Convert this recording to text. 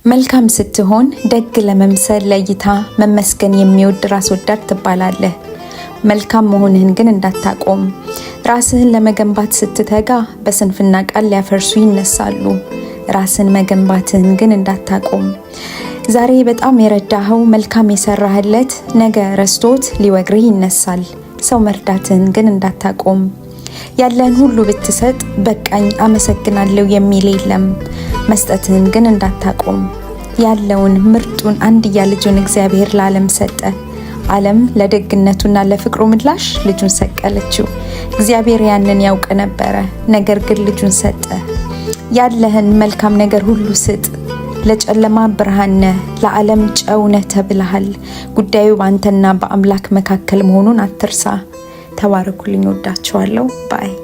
መልካም ስትሆን ደግ ለመምሰል ለእይታ መመስገን የሚወድ ራስ ወዳድ ትባላለህ። መልካም መሆንህን ግን እንዳታቆም። ራስህን ለመገንባት ስትተጋ በስንፍና ቃል ሊያፈርሱ ይነሳሉ። ራስን መገንባትህን ግን እንዳታቆም። ዛሬ በጣም የረዳኸው መልካም የሰራህለት ነገ ረስቶት ሊወግርህ ይነሳል። ሰው መርዳትህን ግን እንዳታቆም። ያለህን ሁሉ ብትሰጥ በቃኝ አመሰግናለሁ የሚል የለም። መስጠትህን ግን እንዳታቆም። ያለውን ምርጡን አንድያ ልጁን እግዚአብሔር ለዓለም ሰጠ። ዓለም ለደግነቱና ለፍቅሩ ምላሽ ልጁን ሰቀለችው። እግዚአብሔር ያንን ያውቅ ነበረ፣ ነገር ግን ልጁን ሰጠ። ያለህን መልካም ነገር ሁሉ ስጥ። ለጨለማ ብርሃን ነህ፣ ለዓለም ጨው ነህ ተብለሃል። ጉዳዩ በአንተና በአምላክ መካከል መሆኑን አትርሳ። ተባረኩልኝ። ወዳችኋለሁ። Bye.